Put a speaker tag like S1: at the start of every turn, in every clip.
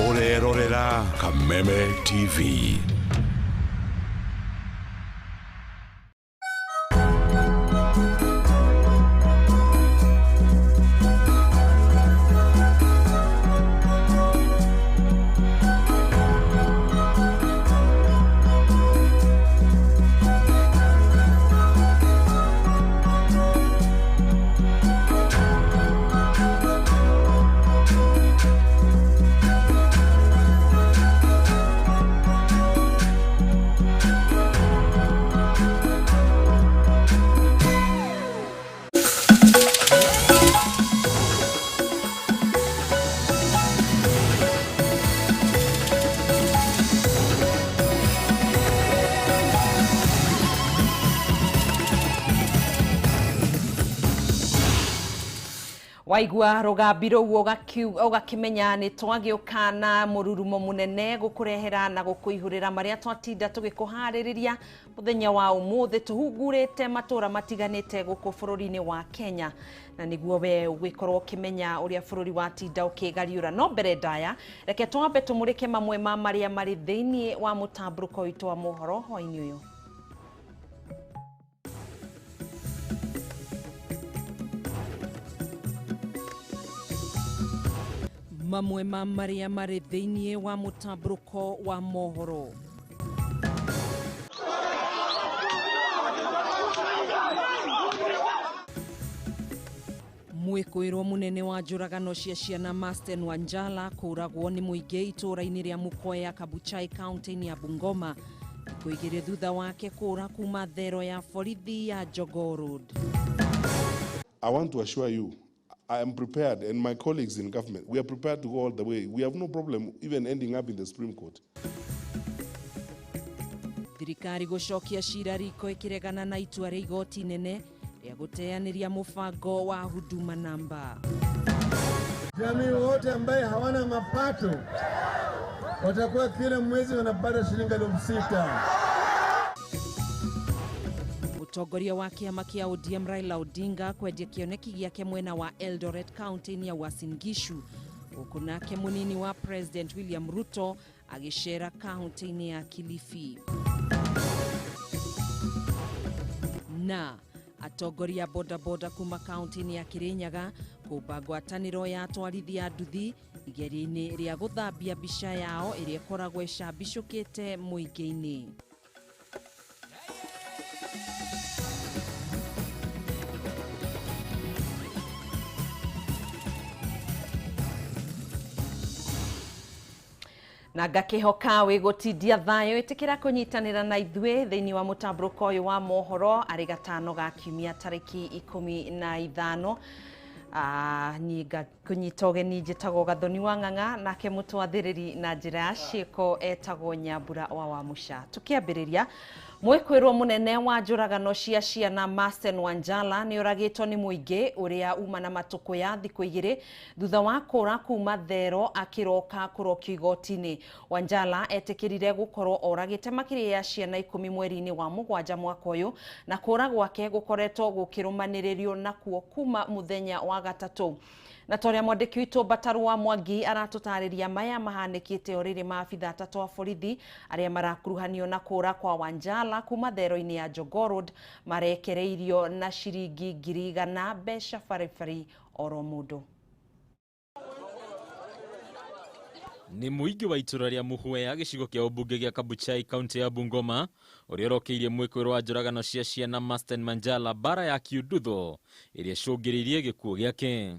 S1: Ũrerorera Kameme TV.
S2: Waigua rũgambi rũu ũgakĩmenya nĩ twagĩũka na mũrurumo mũnene gũkũrehera na gũkũihũrĩra marĩa twatinda tũgĩkũharĩrĩria mũthenya wa ũmũthĩ tũhungurĩte matũra matiganĩte gũkũ bũrũri-inĩ wa Kenya, na nĩguo we ũgĩkorwo ũkĩmenya ũrĩa bũrũri watinda ũkĩgariũra. No mbere ndaya, reke twambe tũmũrĩke mamwe ma marĩa marĩ thĩinĩ wa mũtambũrũko witũ wa mohoro hwaĩ-inĩ ũyũ. Mamwe ma marĩa marĩ thĩinĩ wa mũtambũrũko wa mohoro. Mwĩkũĩrwo mũnene wa njũragano cia ciana Masten Wanjala kũragwo nĩ mũingĩ itũũra-inĩ rĩa Mukoya Kabuchai kaunti-inĩ ya Bungoma thikũ igĩrĩ thutha wake kũra kuma thero ya borithi ya Jogoo Road.
S3: I want to assure you, I am prepared, and my colleagues in government, we are prepared to go all the way. We have no problem even ending up in the Supreme Court.
S2: Thirikari gũcokia cira riko ĩkĩregana na itua rĩa igoti nene rĩa gũteanĩria mũbango wa Huduma Namba.
S4: Jamii wote ambaye hawana mapato watakuwa kila mwezi wanapata shilingi 6,000.
S2: Mũtongoria wa kĩama kĩa ODM Raila Odinga kwendia kĩoneki gĩake mwena wa Eldoret kaunti-inĩ ya Uasin Gishu, gũkũ nake mũnini wa President William Ruto agĩcera kaunti-inĩ ya Kilifi. Na atongoria bodaboda kuma kaunti-inĩ ya Kirinyaga kũmba ngwatanĩro ya atwarithia a nduthi igeria-inĩ rĩa gũthambia mbica yao ĩrĩa ĩkoragwo ĩcambicũkĩte mũingĩ-inĩ. Na ngakĩhoka wĩ gũtindia thayũ, ĩtĩkĩra kũnyitanĩra na ithuĩ thĩinĩ wa mũtambũrũko ũyũ wa mohoro arĩ gatano ga kiumia tarĩki 15. Niĩ kũnyita ũgeni njĩtagwo Gathoni wa Ng'ang'a, nake mũtwathĩrĩri na njĩra ya ciĩko etagwo Nyambura wa Wamuca. Tũkĩambĩrĩria, mwĩkũĩrwo mũnene wa njũragano cia ciana Masten Wanjala nĩ ũragĩtwo nĩ mũingĩ ũrĩa uma na matũkũ ya thikũ igĩrĩ thutha wa kũra kuma thero akĩroka kũrokio igoti-inĩ. Wanjala etĩkĩrire gũkorwo oragĩte makĩria ya ciana 10 mweri-inĩ wa mũgwanja mwaka ũyũ, na kũra gwake gũkoretwo gũkĩrũmanĩrĩrio nakuo kuma mũthenya wa gatatũ. Na toria mwandĩki witũ Mbataru wa Mwangi aratũtarĩria maya mahanĩkĩte o rĩrĩ maabitha atatũ a borithi arĩa marakuruhanio na kũra kwa Wanjala kuma thero-inĩ ya Jogoo Road marekereirio na ciringi 100,000 mbeca baribari oro mũndũ.
S5: Nĩ mũingĩ wa itũra rĩa Muhwea gĩcigo kĩa ũmbunge gĩa Kabuchai kaunti ya Bungoma ũrĩa ũrokeirie mwĩkũĩrwo wa njũragano cia ciana Masten Wanjala bara ya Kiundutho ĩrĩa ĩcũngĩrĩirie gĩkuũ gĩake.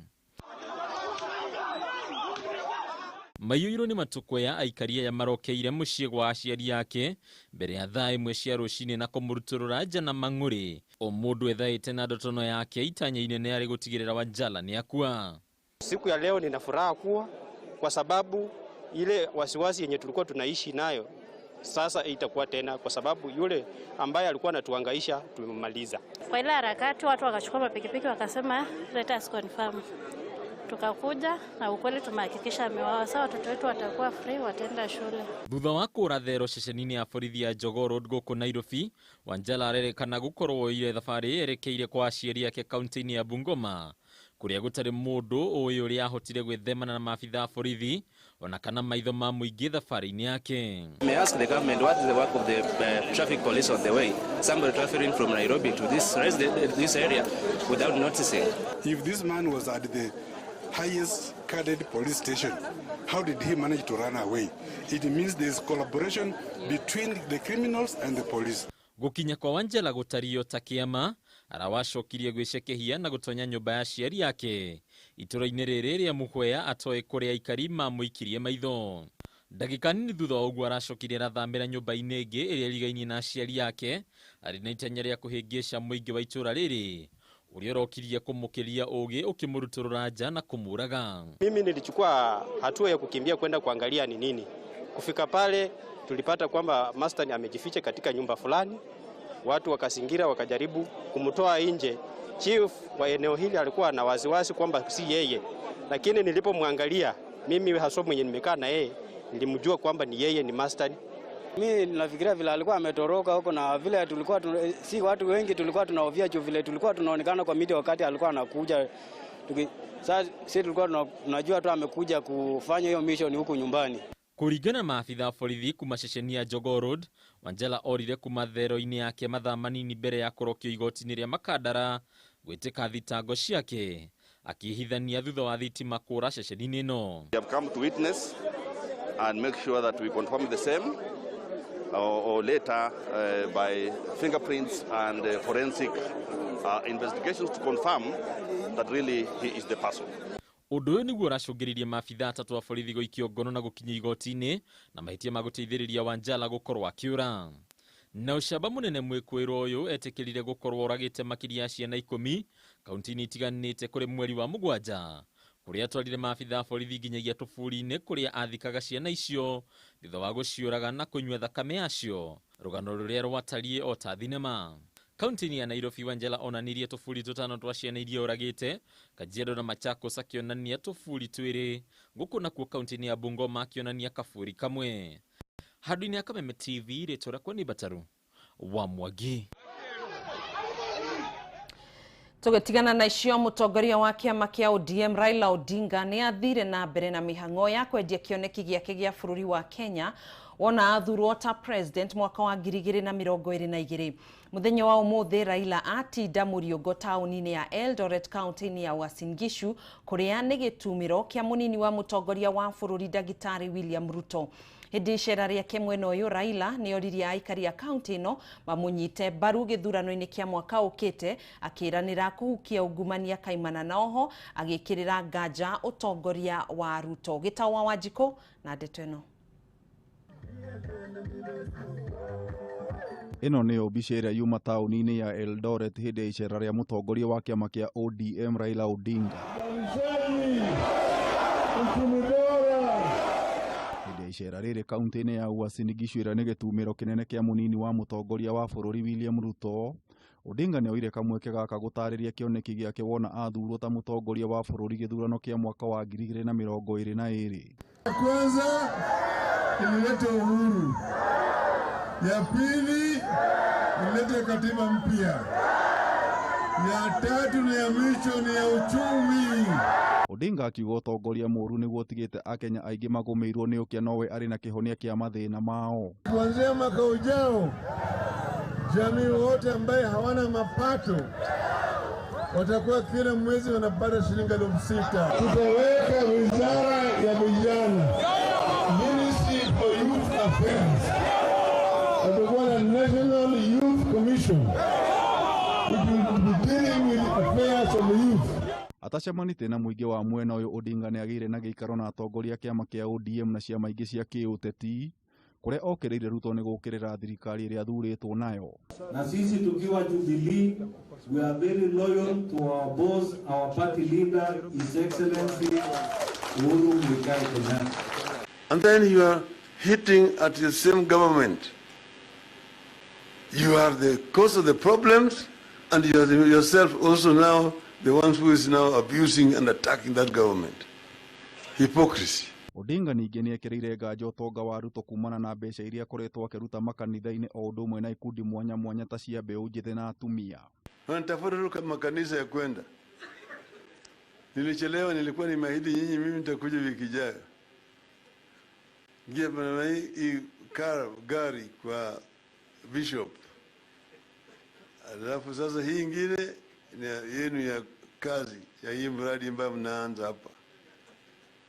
S5: Maiyũirwo nĩ matũkũya aikari aya marokeire mũciĩ gwa aciari ake mbere ya thaa 1 cia rũcinĩ na kũmũrutũrũra nja na mang'ũrĩ. O mũndũ ethaĩte na ndotono yake itanya inene arĩ gũtigĩrĩra Wanjala nĩ akua.
S6: Siku ya leo nina furaha kuwa kwa sababu ile wasiwasi yenye tulikuwa tunaishi nayo sasa itakuwa tena, kwa sababu yule ambaye alikuwa anatuhangaisha tumemaliza.
S7: Kwa ile harakati watu wakachukua mapikipiki wakasema let us confirm. Tukakuja na ukweli tumehakikisha amewawa. Sasa watoto wetu watakuwa free, wataenda shule.
S5: Thutha wa kũra thero ceceni-inĩ ya borithi ya Jogoo Road gũkũ Nairobi, Wanjala arerekana gũkorwo oire thabarĩ yerekeire kwa aciari ake kaunti-inĩ ya Bungoma kũrĩa gũtarĩ mũndũ ũĩ ũrĩa ahotire gwĩthemana na maabitha a borithi Ona kana maitho ma mũingĩ thabarĩ-inĩ yake.
S8: May I ask the government what is the work of the traffic police on the way? Somebody traveling from Nairobi to this area without noticing.
S9: If this man was at the highest guarded police station, how did he manage to run away? It means there is collaboration between the criminals and the police.
S5: Gũkinya kwa Wanjala gũtario ta kĩama arawacokirie gwĩcekehia na gũtonya nyũmba ya aciari ake itũra-inĩ rĩrĩ rĩa Muhwea atoĩ kũrĩa aikari mamũikirie maitho. Ndagĩka nini thutha wa ũguo aracokirie arathamĩra nyũmba-inĩ ĩngĩ ĩrĩa ĩrigainie na aciari ake arĩ na itanya rĩa kũhĩngĩca mũingĩ wa itũra rĩrĩ ũrĩa ũrokirie kũmũkĩria ũgĩ ũkĩmũrutũrũra nja na kũmũraga.
S6: Mimi nilichukua hatua ya kukimbia kwenda kuangalia ni nini. Kufika pale tulipata kwamba Mastani amejificha katika nyumba fulani. Watu wakasingira wakajaribu kumtoa nje. Chief wa eneo hili alikuwa na wasiwasi kwamba si yeye, lakini nilipomwangalia mimi haswa mwenye nimekaa na yeye nilimjua kwamba ni yeye, ni Mastani.
S10: Mimi nafikiria vile alikuwa ametoroka huko na vile tulikuwa si watu wengi tulikuwa tunahofia juu vile tulikuwa tunaonekana kwa media wakati alikuwa anakuja. Sasa sisi tulikuwa tunajua tu amekuja kufanya hiyo mission huku nyumbani.
S5: Kũringana na maabitha a borithi kuma ceceni ya Jogoo Road, Wanjala orire kuma thero-inĩ yake mathaa manini mbere ya kũrokio igoti-inĩ rĩa Makandara gwĩtĩka thitango ciake akĩhithania thutha wa thitima kũra ceceni-inĩ ĩno.
S11: We have come to witness and make sure that we confirm the same or later by fingerprints and forensic investigations to confirm that really he is the person.
S5: Ũndũ ũyũ nĩguo ũracũngĩrĩirie maabitha atatũ a borithi gũikio ngono na gũkinyio igoti-inĩ na mahĩtia ma gũteithĩrĩria Wanjala gũkorwo akĩũra. Na ũcamba mũnene mwĩkũĩrwo ũyũ etĩkĩrire gũkorwo oragĩte makĩria ya ciana 10 kaunti-inĩ itiganĩte kũrĩ mweri wa 7 kũrĩa atwarire maabitha a borithi nginyagia tũburi-inĩ kũrĩa athikaga ciana icio thutha wa gũciũraga na kũnyua thakame yacio, rũgano rũrĩa rwatariĩ o ta thinema. Kaunti-inĩ ya Nairobi, Wanjala onanirie tũburi tũtano twa ciana iria oragĩte, Kajiado na Machakos akĩonania tũburi twĩrĩ, gũkũ nakuo kaunti-inĩ ya Bungoma akĩonania kaburi kamwe. Handũ-inĩ ya Kameme TV, rĩtwa rĩakwa nĩ Bataru wa Mwangi.
S2: Tũgĩtigana na icio, mũtongoria wa kĩama kĩa ODM Raila Odinga nĩ athire na mbere na mĩhang'o ya kwendia kĩoneki gĩake gĩa bũrũri wa Kenya wona athurwo ta president mwaka wa 2022. Mũthenya wa ũmũthĩ Raila atinda mũriũngo taũni-inĩ ya Eldoret kaunti-inĩ ya Uasin Gishu kũrĩa nĩ gĩtumĩro kĩa mũnini wa mũtongoria wa bũrũri Ndagĩtarĩ William Ruto. Hĩndĩ icera rĩake mwena ũyũ Raila nĩ oririe aikari a kaunti ĩno mamũnyite mbaru gĩthurano-inĩ kĩa mwaka ũkĩte, akĩranĩra kũhukia ungumania kaimana na oho agĩkĩrĩra nganja ũtongoria wa Ruto. Gĩtau wa Wanjikũ na ndeto ĩno.
S12: Ĩno nĩyo mbica ĩrĩa yuma taũni-inĩ ya Eldoret hĩndĩ ya icera rĩa mũtongoria wa kĩama kĩa ODM Raila Odinga. Hĩndĩ ya icera rĩrĩ kaunti-inĩ ya Uasin Gishu ĩrĩa nĩ gĩtumĩro kĩnene kĩa mũnini wa mũtongoria wa bũrũri William Ruto, Odinga nĩoire kamweke gaka gũtarĩria kĩoneki gĩake wona athurwo ta mũtongoria wa bũrũri gĩthurano kĩa mwaka wa 2022.
S4: Kwanza ililete uhuru, ya pili ililete katiba mpya, ya tatu ni ya mwisho ni ya uchumi.
S12: Odinga akiuga ũtongoria mũũru nĩguo ũtigĩte Akenya aingĩ magũmĩirwo nĩ ũkĩa nowe arĩ na kĩhonia kĩa mathĩna mao.
S4: Kuanzia mwaka ujao, jamii wote ambaye hawana mapato watakuwa kila mwezi wanapata shilingi 6,000. Tutaweka wizara ya vijana, Ministry for Youth Affairs. Tutakuwa na National Youth Commission which will be dealing with affairs of the youth.
S12: Atacemanĩtie na mũingĩ wa mwena ũyũ, Odinga nĩagĩire na gĩikaro na atongoria a kĩama kĩa ODM na ciama ingĩ cia kĩũteti kũrĩa okĩrĩire Ruto nĩ gũũkĩrĩra thirikari ĩrĩa athurĩtwo nayo.
S13: Na sisi tukiwa Jubilee, we are very loyal to our boss, our party leader, His Excellency Uhuru Muigai Kenyatta.
S4: And then you are hitting at the same government. You are the cause of the problems, and you are yourself also now the ones who is now abusing and attacking that government. Hypocrisy.
S12: Odinga ningĩ nĩekĩrĩire nganja ũtonga wa Ruto kumana na mbeca iria akoretwo akĩruta makanitha-inĩ o ũndũ ũmwe na ikundi mwanya mwanya ta cia mbeũ njĩthĩ na atumia.
S4: Wanatafuta tu makanisa ya kwenda. Nilichelewa, nilikuwa nimeahidi nyinyi mimi nitakuja wiki ijayo. Ingia na hii gari kwa bishop. Alafu sasa hii ingine ni yenu ya kazi ya hii mradi ambayo mnaanza hapa.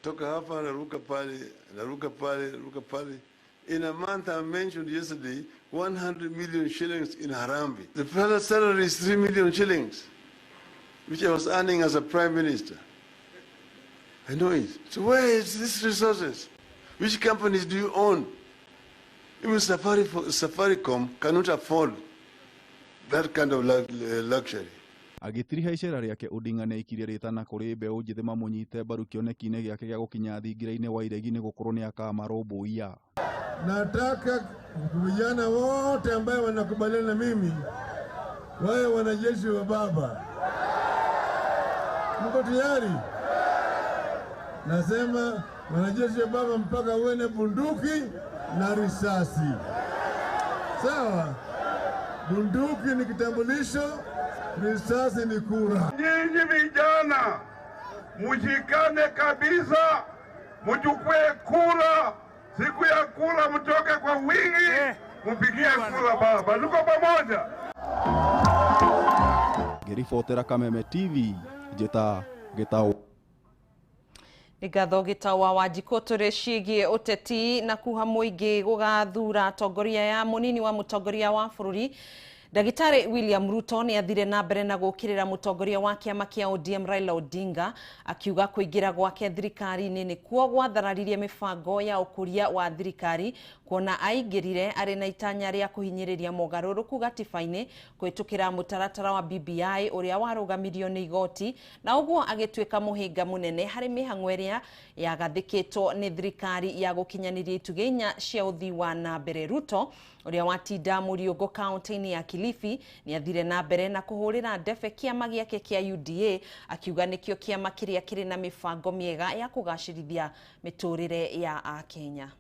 S4: Toka hapa naruka pale, naruka pale, naruka pale. In a month, I mentioned yesterday, 100 million shillings in Harambee. The fellow's salary is 3 million shillings, which I was earning as a prime minister. I know it. So where is this resources? Which companies do you own? Even Safaricom cannot afford that kind of luxury.
S12: Agĩtiriha icera rĩake Odinga nĩaikirie rĩtana kũrĩ mbeũ njĩthĩ mamũnyite mbaru kĩoneki-inĩ gĩake gĩa gũkinya thingira-inĩ wa iregi nĩ gũkorwo nĩakamarũmbũiya.
S4: Nataka vijana wote ambao wanakubaliana na mimi wawe wanajeshi wa baba. Mko tayari? Nasema wanajeshi wa baba mpaka uwe na bunduki na risasi. Sawa? Bunduki ni kitambulisho, risasi ni kura.
S14: Nyinyi vijana mshikane kabisa, mchukue kura. Siku ya kura mtoke kwa wingi, mpigie kura baba. Tuko pamoja.
S12: Ngĩribotera Kameme TV, njĩta Gĩtaũ.
S2: Nĩ ngatho Gĩtaũ wa Wanjikũ tũrĩ ciĩgiĩ ũteti na kuha mũingĩ gũgathura atongoria ya mũnini wa mũtongoria wa bũrũri Ndagĩtarĩ William Ruto nĩ athire na mbere na gũkĩrĩra mũtongoria wa kĩama kĩa ODM Raila Odinga akiuga kũingĩra gwake thirikari-inĩ nĩkuo gwathararirie mĩbango ya ũkũria wa thirikari kuona aingĩrire arĩ na itanya rĩa kũhinyĩrĩria mogarũrũku gatiba-inĩ kũhĩtũkĩra mũtaratara wa BBI ũrĩa warũgamirio nĩ igoti na ũguo agĩtuĩka mũhĩnga mũnene harĩ mĩhang'o ĩrĩa yagathĩkĩtwo nĩ thirikari ya gũkinyanĩria itugĩ inya cia ũthii wa na mbere. Ruto ũrĩa watinda Mũriũngũ kaunti-inĩ ya Kilifi nĩ athire na mbere na kũhũrĩra ndebe kĩama gĩake kĩa UDA akiuga nĩkĩo kĩama kĩrĩa kĩrĩ na mĩbango mĩega ya kũgacĩrithia mĩtũrĩre ya Akenya.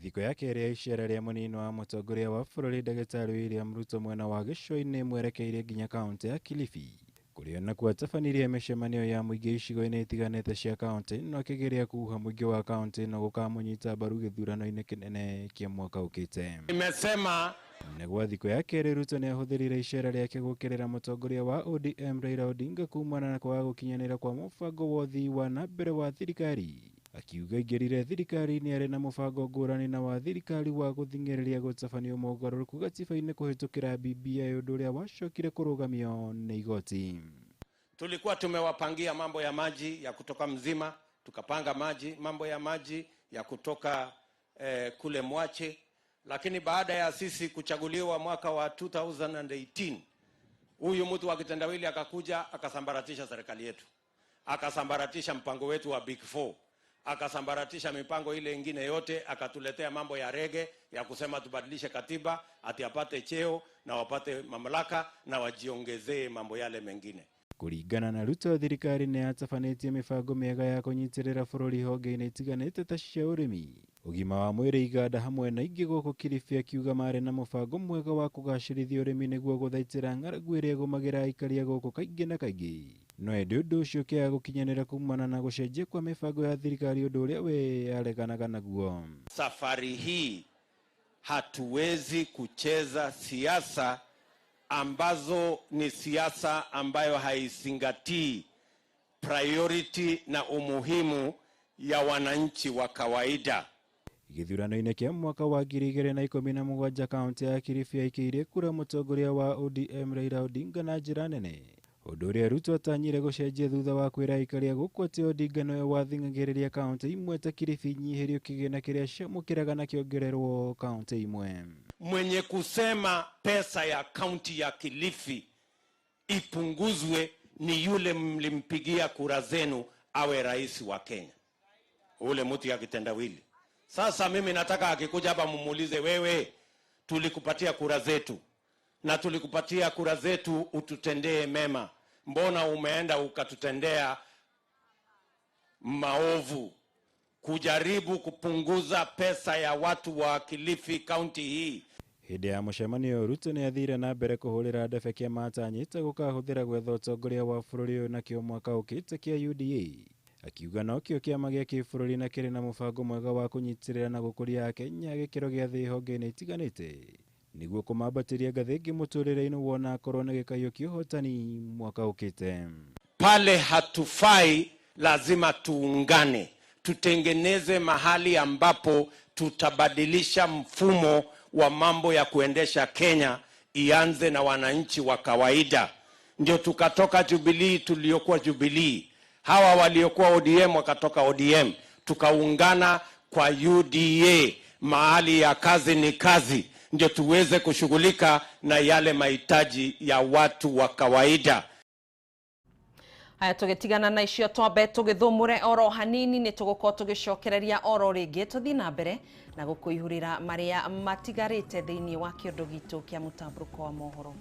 S15: Thikũ ya kerĩ ya icera rĩa mũnini wa mũtongoria wa bũrũri ndagĩtarĩ William Ruto mwena wa gĩcũa-inĩ mwerekeire nginya kaunti ya Kilifi kũrĩa nakuo atabanirie mĩcemanio ya mũingĩ icigo-inĩ itiganĩte cia kaunti ĩno akĩgeria kuha mũingĩ wa kaunti ĩno gũkamũnyita mbaru gĩthurano-inĩ kĩnene kĩa mwaka ũkĩte.
S16: Nimesema
S15: na gwa thikũ ya kerĩ Ruto nĩahũthĩrire icera rĩake gũkĩrĩra mũtongoria wa ODM Raila Odinga kumana na kwaga gũkinyanĩra kwa mũbango wa ũthii wa na mbere wa thirikari akiuga aingĩrire thirikari-inĩ arĩ na mũbango ngũrani na wa thirikari wa gũthing'ĩrĩria gũtabanio mogarũrũku gatiba-inĩ kũhĩtũkĩra BBI ũndũ ũrĩa wacokire kũrũgamio nĩ igoti.
S16: Tulikuwa tumewapangia mambo ya maji ya kutoka Mzima, tukapanga maji mambo ya maji ya kutoka kule Mwache, lakini baada ya sisi kuchaguliwa mwaka wa 2018 huyu mtu wa kitendawili akakuja akasambaratisha serikali yetu, akasambaratisha mpango wetu wa Big Four, akasambaratisha mipango ile ingine yote, akatuletea mambo ya rege ya kusema tubadilishe katiba ati apate cheo na wapate mamlaka na wajiongezee mambo yale mengine.
S15: Kũringana na Ruto, thirikari nĩ yatabanĩtie mĩbango mĩega ya kũnyitĩrĩra bũrũri honge-inĩ itiganĩte ta cia ũrĩmi, ũgima wa mwĩrĩ, iganda hamwe na ingĩ gũkũ Kilifi, akiuga marĩ na mũbango mwega wa kũgacĩrithia ũrĩmi nĩguo gũthaitĩra ng'aragu ĩrĩa ĩgũmagĩra aikari a gũkũ kaingĩ na kaingĩ. No ĩndĩ ũndũ ũcio ũkĩaga gũkinyanĩra kumana na gũcenjia kwa mĩbango ya thirikari, ũndũ ũrĩa we areganaga naguo.
S16: Safari hii hatuwezi kucheza siasa ambazo ni siasa ambayo haizingatii priority na umuhimu ya wananchi wa kawaida.
S15: Gĩthurano-inĩ kĩa mwaka wa 2017 kaunti ya Kilifi yaikĩirie kura mũtongoria wa ODM Raila Odinga na njĩra nene, ũndũ ũrĩa Ruto atanyire gũcenjia thutha wa kwĩra aikari a gũkũ atĩ Odinga nĩwe wathing'agĩrĩria kaunti imwe ta Kilifi inyihĩrio kĩgĩna kĩrĩa ciamũkĩraga na kĩongererwo kaunti imwe.
S16: Mwenye kusema pesa ya kaunti ya Kilifi ipunguzwe ni yule mlimpigia kura zenu awe rais wa Kenya, ule mtu ya kitendawili. Sasa mimi nataka akikuja hapa mumuulize, wewe tulikupatia kura zetu na tulikupatia kura zetu ututendee mema, mbona umeenda ukatutendea maovu kujaribu kupunguza pesa ya watu wa Kilifi kaunti hii?
S15: Hĩndĩ ya mũcemanio Ruto nĩ athire na mbere kũhũrĩra ndebe kĩama atanyĩte gũkahũthĩra gwetha ũtongoria wa bũrũri ũyũ nakĩo mwaka ũkĩte kĩa UDA Akiuga nokĩo kĩama gĩa kĩbũrũri na kĩrĩ na mũbango mwega wa kũnyitĩrĩra na gũkũria Akenya gĩkĩro gĩa thĩ honge-inĩ itiganĩte nĩguo kũmambatĩria ngathĩ ĩngĩ mũtũrĩre-inĩ wona akorwo na gĩkaiyũkia ũhotani mwaka ũkĩte.
S16: Pale hatufai, lazima tuungane, tutengeneze mahali ambapo tutabadilisha mfumo wa mambo ya kuendesha Kenya, ianze na wananchi wa kawaida. Ndio tukatoka Jubilee tuliokuwa Jubilee, hawa waliokuwa ODM wakatoka ODM, tukaungana kwa UDA. Mahali ya kazi ni kazi, ndio tuweze kushughulika na yale mahitaji ya watu wa kawaida.
S2: Haya tũgĩtigana na icio twambe tũgĩthũmũre oro hanini nĩ tũgũkorwo tũgĩcokereria oro rĩngĩ tũthiĩ na mbere na gũkũihũrĩra marĩa matigarĩte thĩinĩ wa kĩondo gitũ kĩa mũtambũrũko wa mohoro.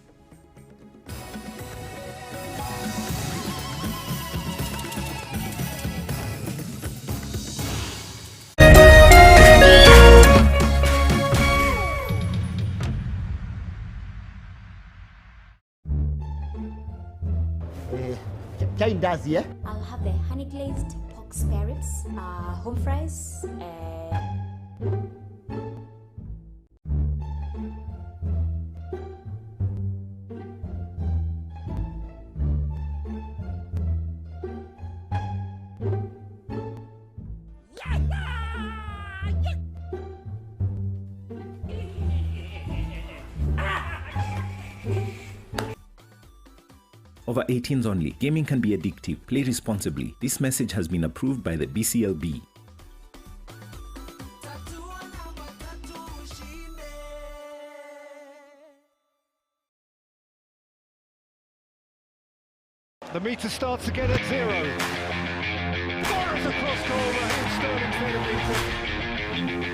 S17: Chai ndazi, eh?
S18: I'll have the honey glazed pork spare ribs, home fries.
S19: Over 18s only. Gaming can be addictive. Play responsibly. This message has been approved by the BCLB.
S20: The meter starts again at 0. Fires across goal. Raheem Sterling's made a meter.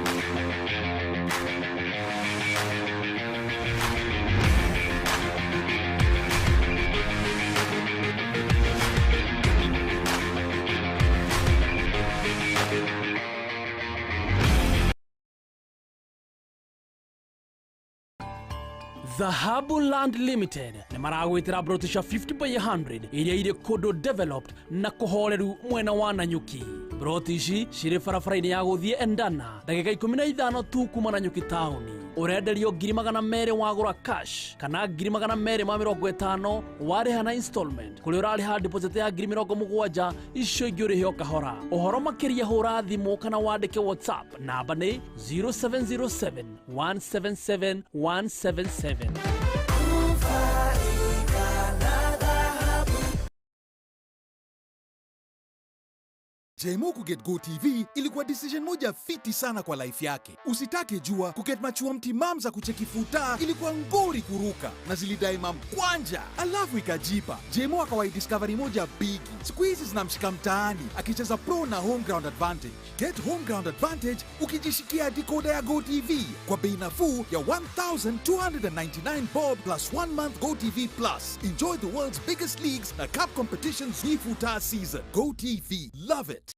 S21: Dhahabu Land Limited nĩ maragwĩtĩra broti cia 50 by 100 iria irĩ kũndũ developed na kũhoreru mwena wa Nanyuki. Broti ici cirĩ barabara-inĩ ya gũthiĩ Endana ndagĩka 15 tu kuma Nanyuki taũni. Ũrenderio 200,000 wagũra cash kana 250,000 warĩha na installment kũrĩa ũrarĩha deposit ya 70,000 icio ingĩ ũrĩhe o kahora. Ũhoro makĩria hũra thimũ kana wandĩke WhatsApp namba nĩ 0707 177 177.
S22: Jmo kuget Go TV ilikuwa decision moja fiti sana kwa life yake. Usitake jua kuget machua mtimam za kucheki futa ilikuwa ngori kuruka na zilidai mam kwanja. Alafu ikajipa. Jmo akawai discovery moja bigi. Siku hizi zinamshika mtaani akicheza pro na home ground advantage. Get home ground advantage ukijishikia decoder ya Go TV kwa bei nafuu ya 1299 bob plus 1 month Go TV Plus. Enjoy the world's biggest leagues na cup competitions hii futa season. Go TV. Love it.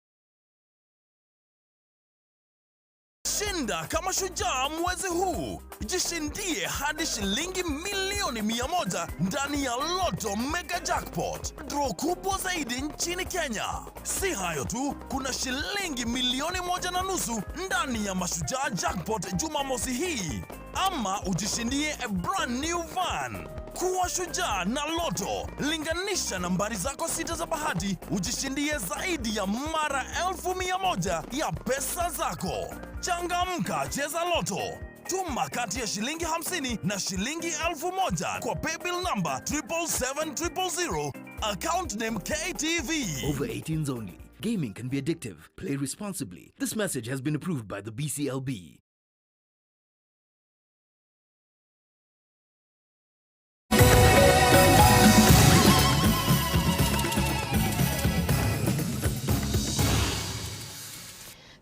S23: Shinda kama shujaa mwezi huu. Jishindie hadi shilingi milioni 100 ndani ya Lotto Mega Jackpot. Draw kubwa zaidi nchini Kenya. Si hayo tu, kuna shilingi milioni 1.5 ndani ya Mashujaa Jackpot Jumamosi hii. Ama ujishindie a brand new van. Kuwa shujaa na Lotto. Linganisha nambari zako 6 za bahati, ujishindie zaidi ya mara 1,100 ya pesa zako. Changamka, cheza Lotto. Tuma kati ya shilingi 50 na shilingi 1,000 kwa paybill number 777 000, account name KTV.
S24: Over 18s only. Gaming can be addictive. Play responsibly. This message has been approved by the BCLB.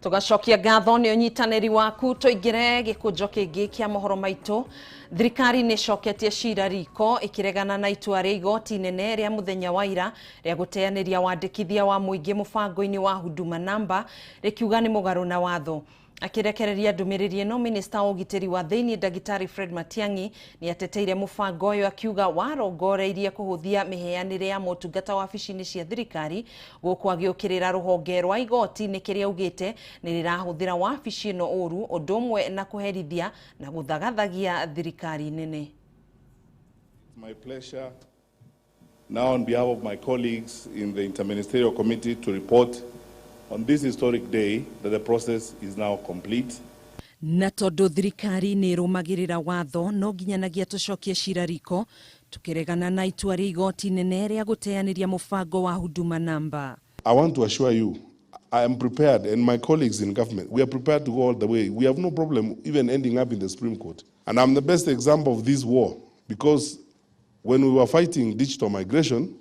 S2: Tugacokia ngatho nĩ ũnyitanĩri waku tũingĩre gĩkũnjo kĩngĩ kĩa mohoro maitũ. Thirikari nĩ ĩcoketie cira riko ĩkĩregana na itua rĩa igoti inene rĩa mũthenya wa ira rĩa gũteanĩria wandĩkithia wa mũingĩ mũbango-inĩ wa Huduma Namba rĩkiuga nĩ mũgarũ na watho. Akirekereria ndũmĩrĩri ĩno, minista wa ũgitĩri wa thĩinĩ Ndagĩtarĩ Fred Matiang'i nĩ ateteire mũbango ũyũ akiuga warongoreirie kũhũthia mĩheanĩre ya motungata wabici-inĩ cia thirikari, gũkũ agĩũkĩrĩra rũhonge rwa igoti nĩ kĩrĩa augĩte nĩ rĩrahũthĩra wabici ĩno ũru, ũndũ ũmwe na kũherithia na gũthagathagia thirikari nene.
S1: It's my pleasure now on behalf of my colleagues in the Interministerial Committee to report on this historic day that the process is now complete.
S2: Na tondu thirikari nĩ ĩrũmagĩrĩra watho no nginyanagia tũcokie cira riko tukiregana na itua rĩa igoti nene rĩa gũteanĩria mũbango wa Huduma Namba.
S1: I want to assure you, I am prepared, and my colleagues in government, we are prepared to go all the way. We have no problem even ending up in the Supreme Court. And I'm the best example of this war, because when we were fighting digital migration,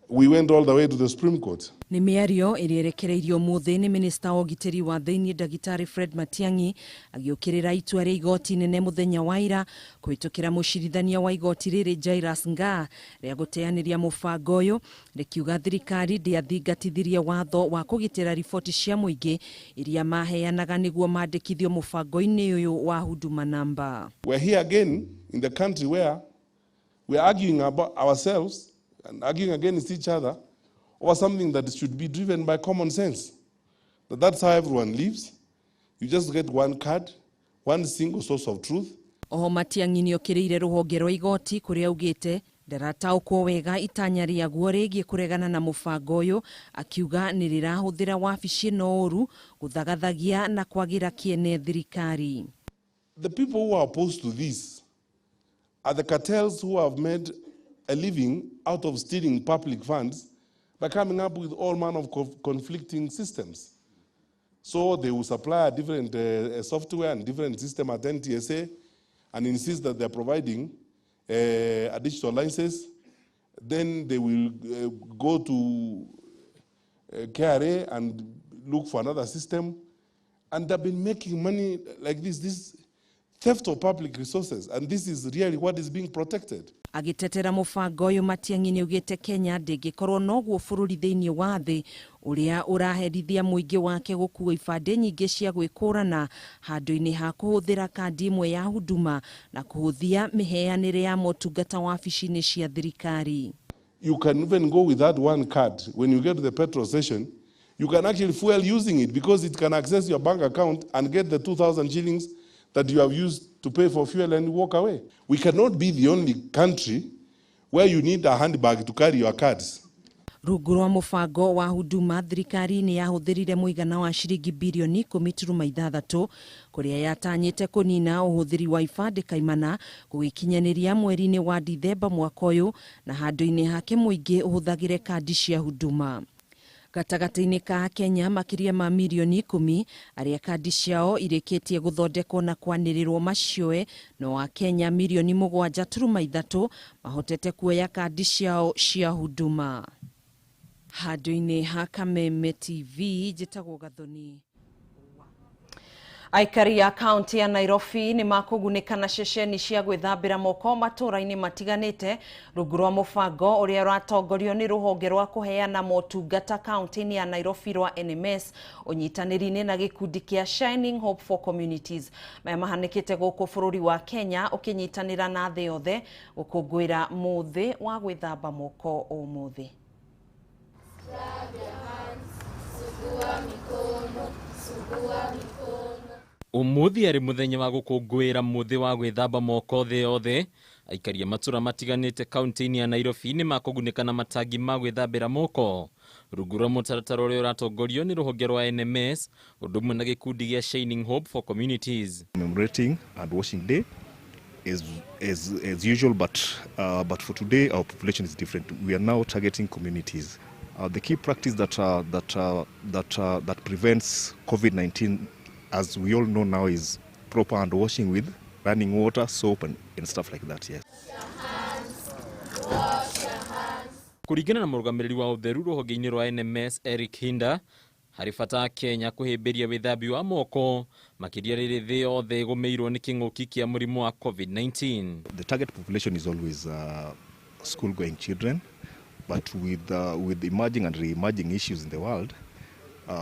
S1: we went all the way to the Supreme Court.
S2: Nĩ mĩario ĩrĩa ĩrekereirio ũmũthĩ nĩ minista wa ũgitĩri wa thĩinĩ Ndagĩtarĩ Fred Matiang'i agĩũkĩrĩra itua rĩa igoti nene mũthenya wa ira kũhĩtũkĩra mũcirithania wa igoti rĩrĩ Jairus Ngaah rĩa gũteanĩria mũbango ũyũ, rĩkiuga thirikari ndĩathingatithirie watho wa kũgitĩra riboti cia mũingĩ iria maheanaga nĩguo mandĩkithio mũbango-inĩ ũyũ wa Huduma Namba.
S1: We're here again in the country where we are arguing about ourselves and arguing against each other over something that should be driven by common sense. That's how everyone lives. You just get one card, one single source of truth.
S2: Oho Matiang'i nĩokĩrĩire rũhonge rwa igoti kũrĩa augĩte ndarataũkwo wega itanya rĩaguo rĩgiĩ kũregana na mũbango ũyũ, akiuga nĩ rĩrahũthĩra wabici ĩno ũru gũthagathagia na kwagĩra kĩene thirikari.
S1: The people who are opposed to this are the cartels who have made a living out of stealing public funds by coming up with all manner of conflicting systems. So they will supply a different software and different system at NTSA and insist that they're providing a digital license. Then they will go to KRA and look for another system. And they've been making money like this, this theft of public resources. And this is really what is being protected.
S2: Agitetera mũbango ũyũ Matiang'i nĩaugĩte Kenya ndĩngĩkorwo noguo bũrũri thĩinĩ wa thĩ ũrĩa ũraherithia mũingĩ wake gũkua ibandĩ nyingĩ cia gwĩkũrana handũ-inĩ ha kũhũthĩra kandi ĩmwe ya Huduma na kũhũthia mĩheanĩre ya motungata wabici-inĩ cia thirikari.
S1: You can even go with that one card. When you get to the petrol station, you can actually fuel using it because it can access your bank account and get the 2,000 shillings that you have used to pay for fuel and walk away. We cannot be the only country where you need a handbag to carry your cards.
S2: Rungu rwa mũbango wa Huduma, thirikari nĩ yahũthĩrire mũigana wa ciringi birioni 10.6 kũrĩa yatanyĩte kũnina ũhũthĩri wa ibandĩ kaimana gũgĩkinyanĩria mweri-inĩ wa Dithemba mwaka ũyũ, na handũ-inĩ hake mũingĩ ũhũthagĩre kandi cia Huduma. Gatagatĩ-inĩ ka Kenya makĩria ma mirioni 10 arĩa kandi ciao irĩkĩtie gũthondekwo na kwanĩrĩrwo macioe, no Akenya mirioni 7.3 mahotete kuoya kandi ciao cia Huduma. Handũ-inĩ ha Kameme TV, njĩtagwo Gathoni. Aikari ya kaunti ya Nairobi nĩ makũgunĩka na ceceni cia gwĩthambĩra moko matũũra-inĩ matiganĩte rungu rwa mũbango ũrĩa ũratongorio nĩ rũhonge rwa kũheana motungata kaunti-inĩ ya Nairobi rwa NMS ũnyitanĩri-inĩ na gĩkundi kĩa Shining Hope for Communities. Maya mahanĩkĩte gũkũ bũrũri wa Kenya ũkĩnyitanĩra na thĩ yothe gũkũngũĩra mũthĩ wa gwĩthamba moko ũmũthĩ.
S5: Umuthi ari muthenya wa gukungwira muthi wa gwithamba moko thi yothe. Aikari a matura matiganite kaunti-inĩ ya Nairobi nĩ makũgunĩka na matangi ma gwĩthambĩra moko rungu rwa mũtaratara ũrĩa ũratongorio nĩ rũhonge rwa NMS ũndũ ũmwe na gĩkundi gĩa Shining Hope for Communities.
S3: Commemorating and washing day is as usual, but for today our population is different. We are now targeting communities. The key practice that prevents COVID-19, as we all know now, is proper hand washing with running water, soap, and stuff like that. Yes.
S5: Kuringana na mũrũgamĩrĩri wa ũtheru rũhonge-inĩ rwa NMS Eric Hinda, harĩ bata Kenya kũhĩmbĩria wĩthambi wa moko makĩria rĩrĩ thĩ yothe ĩgũmĩirwo nĩ kĩng'ũki kĩa mũrimũ wa COVID-19.
S3: The target population is always school-going children, but with emerging and re-emerging issues in the world,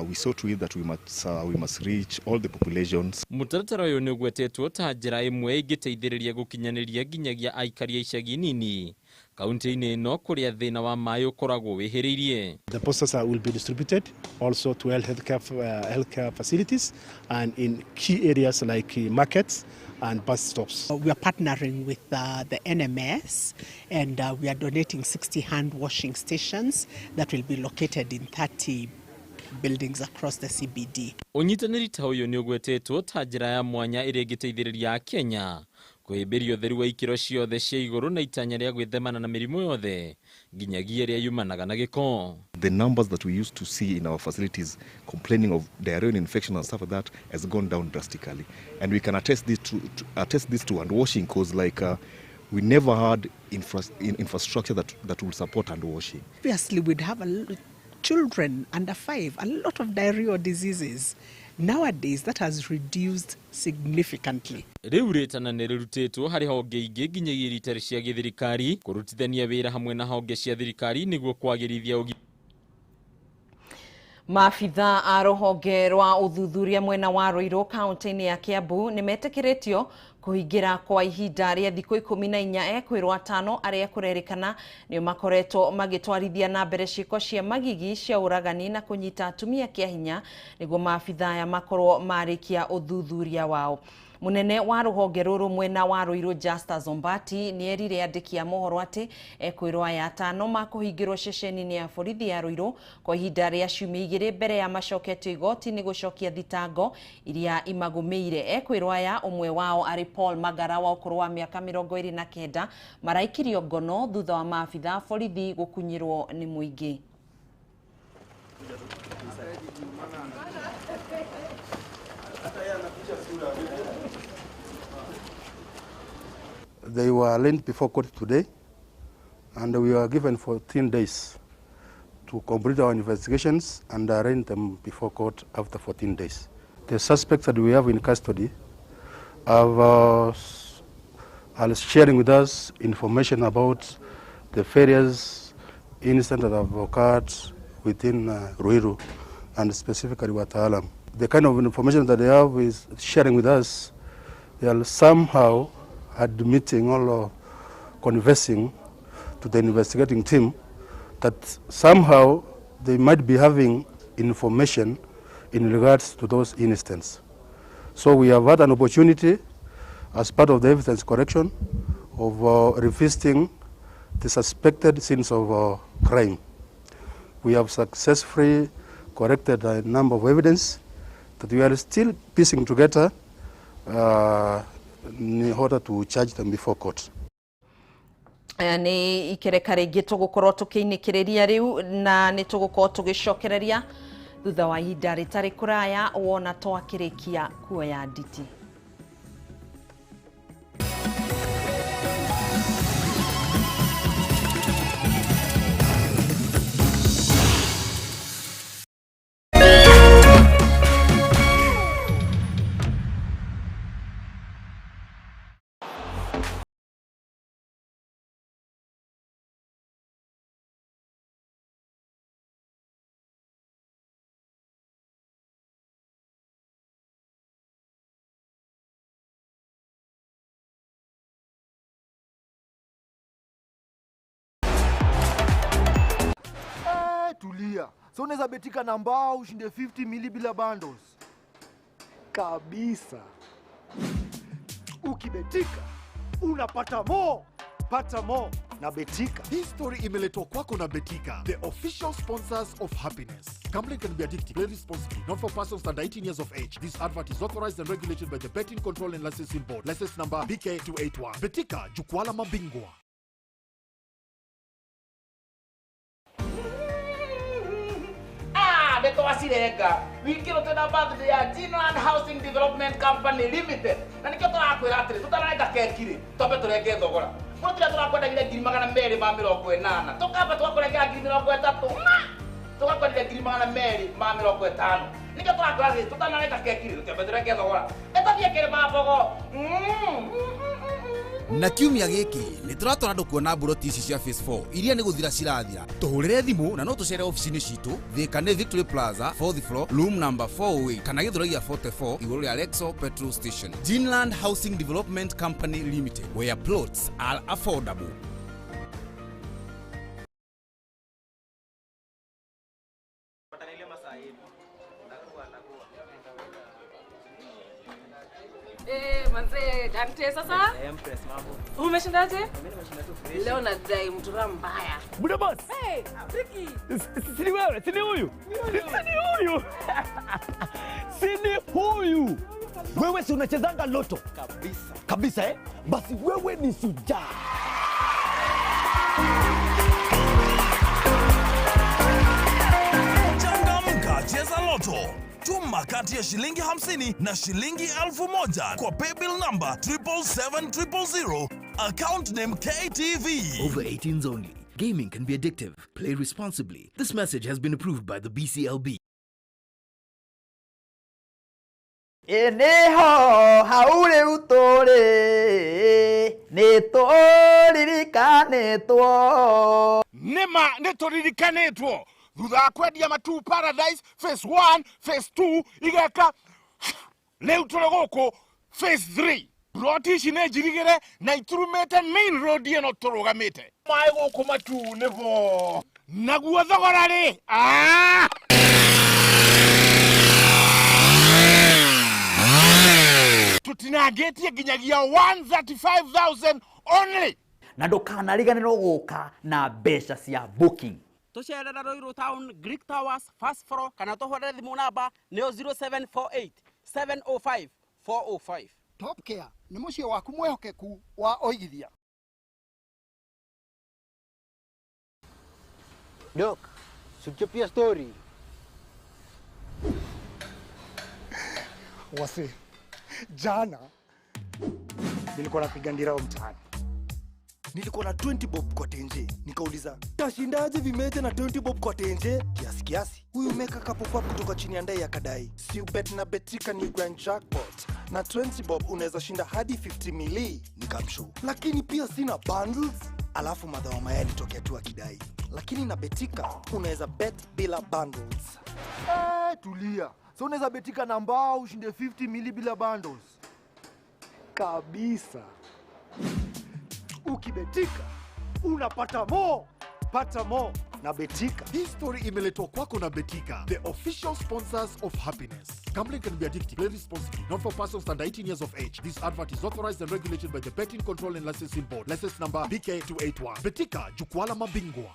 S3: We saw to it that we must reach all the populations.
S5: Mũtaratara ũyũ nĩ ũgwetetwo ta njĩra ĩmwe ĩngĩteithĩrĩria gũkinyanĩria nginyagia aikari a icagi nini kaunti-inĩ ĩno kũrĩa thĩna wa maĩ ũkoragwo wĩhĩrĩirie.
S6: The posters will be distributed also to healthcare facilities and in key areas like markets and bus stops.
S7: We are partnering with the NMS and we are donating 60 hand washing stations that will be located in 30 buildings across the CBD.
S5: Ũnyitanĩri ta ũyũ nĩ ũgwetetwo ta njĩra ya mwanya ĩrĩa ĩngĩteithĩrĩria Akenya kũhĩmbĩria ũtheru wa ikĩro ciothe cia igũrũ na itanya rĩa gwĩthemana na mĩrimũ yothe nginyagia ĩrĩa yumanaga na gĩko.
S3: The numbers that we used to see in our facilities complaining of diarrhea and infection and stuff like that has gone down drastically. And we can attest this to hand washing because, like, we never had infrastructure that will support hand washing.
S7: Obviously, we'd have children under 5, a lot of diarrheal diseases. Nowadays, that has reduced significantly.
S5: Rĩu rĩtana nĩ rĩrutĩtwo harĩ honge ingĩ nginyagia iria itarĩ cia gĩthirikari kũrutithania wĩra hamwe na honge cia thirikari nĩguo kwagĩrithia ũgima.
S2: Maabitha a rũhonge rwa ũthuthuria mwena wa Ruiru kaunti-inĩ ya Kiambu nĩ metĩkĩrĩtio kũhingĩra kwa ihinda rĩa thikũ 14 ekwĩrwo atano arĩa kũrerĩkana nĩo makoretwo magĩtwarithia na mbere ciĩko cia magigi cia ũragani na kũnyita atumia kĩa hinya nĩguo maabitha aya makorwo marĩkia ũthuthuria wao. Munene wa rũhonge rũrũ mwena wa Ruiru Justus Ombati nĩ erire andĩki a mohoro atĩ ekwĩrwo aya atano makũhingĩrwo ceceni-inĩ ya borithi ya Ruiru kwa ihinda rĩa ciumia 2 mbere ya macoketio igoti-inĩ gũcokia thitango iria imagũmĩire. Ekwĩrwo aya, ũmwe wao arĩ Paul Magara wa ũkũrũ wa mĩaka 29, maraikirio ngono thutha wa maabitha a borithi gũkunyĩrwo nĩ mũingĩ.
S8: They were arraigned before court today, and we were given 14 days to complete our investigations and arraign them before court after 14 days. The suspects that we have in custody are sharing with us information about the various incidents that have occurred within Ruiru and specifically Wataalam. The kind of information that they have is sharing with us, they are somehow admitting or confessing to the investigating team that somehow they might be having information in regards to those incidents. So we have had an opportunity as part of the evidence correction of revisiting the suspected scenes of crime. We have successfully corrected a number of evidence that we are still piecing together in order to charge them before court.
S2: Nĩ ikereka rĩngĩ tũgũkorwo tũkĩinĩkĩrĩria rĩu na nĩ tũgũkorwo tũgĩcokereria thutha wa ihinda rĩtarĩ kũraya wona twakĩrĩkia kuoya nditi.
S9: Eh, tulia. So unaweza betika na mbao ushinde 50 mili bila bundles.
S20: Kabisa. Ukibetika unapata mo. Pata mo na Betika.
S22: Hii story imeletwa kwako na Betika, the official sponsors of happiness. Gambling can be addictive. Play responsibly. Not for persons under 18 years of age. This advert is authorized and regulated by the Betting Control and Licensing Board. License number BK 281. Betika, jukwaa la mabingwa.
S10: Ah, ndeto wacirenga wikĩrwo twĩna birthday ya Ginoland Housing Development Company Limited na nĩkĩo tũrakwĩra atĩrĩ tũtararenga keki rĩ twambe tũrenge thogora mũno tũrĩa tũrakwendagĩria 280,000 tũkamba tũgakũrengera 30,000 ma tũgakwenderia 250,000. Nĩkĩo tũrakwĩra atĩrĩ tũtanarenga keki rĩ twambe tũrenge thogora ĩtathiĩ kĩrĩma mbogo.
S4: Na kiumia gĩkĩ nĩ tũratwara andũ kuona mburoti ici cia phase 4 iria nĩ gũthira cirathira. Tũhũrĩre thimũ na no tũcere ofici-inĩ citũ Thika nĩ Victory Plaza 4th floor room number 408 kana Gĩthũrai ya 44 igũrũ rĩa Lexo petrol station. Ginland Housing Development Company Limited, where plots are affordable.
S11: Manze, Dante sasa?
S13: Empress mambo.
S11: Umeshindaje?
S13: Mimi nimeshinda tu fresh.
S11: Leo nadai mtura mbaya.
S13: Buda boss.
S11: Hey, Ricky.
S13: Si wewe, si huyu. Si huyu. Si huyu. Wewe si unachezanga loto? Kabisa. Kabisa eh? Basi wewe ni shujaa.
S23: Changamka, cheza loto. Tuma kati ya shilingi 50 na shilingi 1000 kwa paybill number 777 000, account name KTV.
S24: Over 18s only. Gaming can be addictive. Play responsibly. This message has been approved by the BCLB.
S14: Ĩnĩho hau rĩu tũrĩ nĩtũririkanĩtwo.
S25: Nĩma nĩtũririkanĩtwo thutha wa kwendia Matuu Paradise phase 1 phase 2 igeka rĩu tũrĩ gũkũ phase 3. Broti ici nĩ njirigĩre na iturumĩte main road ĩno tũrũgamĩte. Maĩ gũkũ Matuu nĩbo naguo thogora rĩ tutinangĩtie nginyagia 135,000 only.
S14: Na ndũkanariganĩrwo gũka na mbeca cia booking.
S26: Tucerera Ruiru Town, Greek Towers, first floor, kana tũhũrĩre thimũ namba nĩyo 0748 705 405.
S17: Top Care nĩ mũciĩ waku mwĩhokeku wa oigithia.
S10: Doc, sichopia story.
S17: Wase, jana nilikuwa napiga ndirao mtaani.
S9: Nilikuwa na 20 bob kwa tenje. Nikauliza, tashindaje vimeje na 20 bob kwa tenje? Kiasi kiasi. Huyu meka kapokuwa kutoka chini ya ndai akadai, si ubet na Betika ni grand jackpot. Na 20 bob unaweza shinda hadi 50 mili. Nikamshow. Lakini pia sina bundles. Alafu madhawa maya alitokea tu akidai, lakini na Betika unaweza bet bila bundles. Tulia. So unaweza betika na mbao ushinde 50 mili bila bundles.
S17: Kabisa. Ukibetika unapata mo, pata mo na Betika.
S22: Hii story imeletwa kwako na Betika, the official sponsors of happiness. Gambling can be addictive. Play responsibly. Not for persons under 18 years of age. This advert is authorized and regulated by the Betting Control and Licensing Board. License number BK281. Betika, jukwaa la mabingwa.